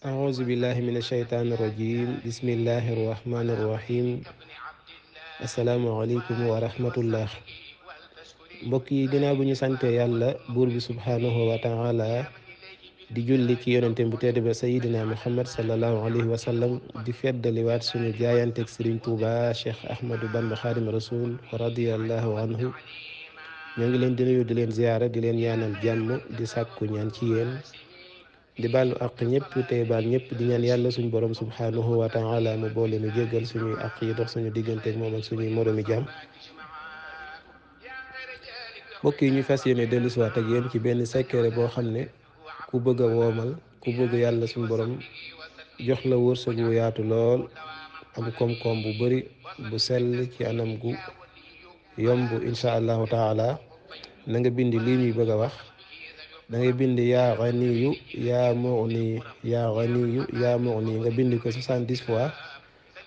أعوذ بالله من الشيطان الرجيم بسم الله الرحمن الرحيم السلام عليكم ورحمة الله mbokk yi ginnaaw bu ñu sante yàlla buur bi subhaanahu wa taala di julli ci yonente bu tedd ba sayidina muhammad sallallahu alayhi wa sallam di feddaliwaat suñu jaayanteeg Sëriñ Tuuba Cheikh Ahmadou Bamba Xaadim Rasul radiyallahu anhu ñoo ngi leen di nuyu di leen ziyaara di leen ñaanal jàmm di sàkku ñaan ci yéen di baalu àq ñëpp tey baal ñëpp di ñaan yàlla suñu borom subhanahu wa taala mu boole nu jéggal suñuy àq yi dox suñu digganteeg moom ak suñuy moromi jàmm mbokk yi ñu fas yéene dellusiwaat ak yéen ci benn secret boo xam ne ku bëgg a woomal ku bëgg yàlla suñu borom jox la wërsëg wu yaatu lool am koom-koom bu bari bu sell ci anam gu yomb insha allahu taala na nga bind lii ñuy bëgg a wax da ngay bind yaa ganiyu yaa mughni yaa ganiyu yaa mughni nga bind ko 70 fois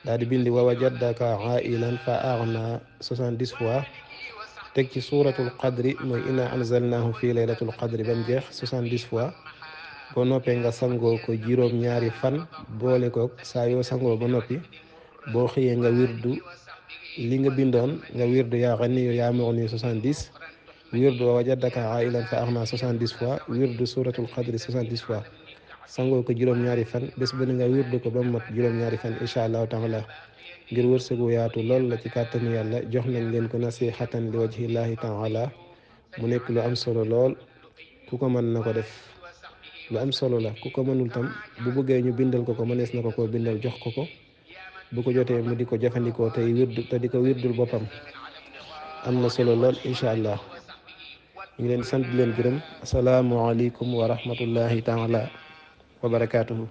daal di bind wa wajadaka ailan fa aghna 70 fois teg ci suuratul qadri mooy inna anzalnahu fi laylatul qadri ba mu jeex 70 fois boo noppee nga sangoo ko juróom-ñaari fan boole ko saa yoo sangoo ba noppi boo xëyee nga wirdu li nga bindoon nga wirdu yaa ganiyu yaa mughni 70 wirdu wa wajadaka ailan fa aghna 70 fois wirdu suratul qadri 70 fois sangoo ko juróom-ñaari fan bés bu ne nga wirdu ko ba mu mat juróom-ñaari fan incha allahu taala ngir wërsëgu yaatu lool la ci kàttanu yàlla jox nañ leen ko nasihatan li wajhillahi taala mu nekk lu am solo lool ku ko mën na ko def lu am solo la ku ko mënul tam bu bëggee ñu bindal ko mënees na ko koo bindal jox ko ko bu ko jotee mu di ko jëfandikoo tey wirdu te di ko wirdul boppam am na solo lool incha allah ñu ngi leen sant di leen gërëm asalaamualeykum wa rahmatullahi taala wa barakaatuhu.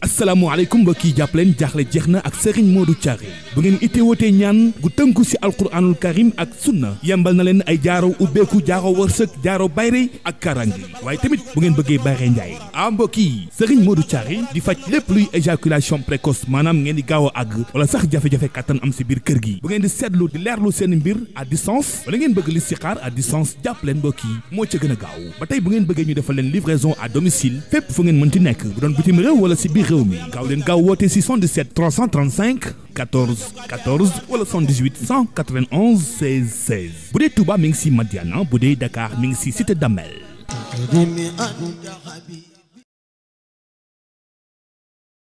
asalaamaaleykum mbokk yi jàppaleen jaaxle jeex na ak Serigne Modou Thiaré bu ngeen itteewatee ñaan gu tënku si alquranul karim ak sunna yembal na leen ay jaaro ubbeeku jaaro wërsëg jaaro bayre ak karangi waaye tamit bu ngeen bëggee bayre njaay mbokk yi Serigne Modou Thiaré di faj lépp luy éjaculation précoce maanaam ngeen di gaaw a àgg wala sax jafe-jafe kàttan am si biir kër gi bu ngeen di seetlu di leerlu seen mbir à distance wala ngeen bëgg listixaar à distance jàppaleen mbokk yi moo ca gën a gaaw ba tey bu ngeen bëggee ñu defal leen livraison à domicile fépp fu ngeen mënti nekk bu doon bitim réew wala si biir réew mi gaaw leen gaaw woote si 77 335 14 14 wala 78 191 16 16 bu dee Touba mi ngi si Madiana bu dee Dakar mi ngi si Cité Damel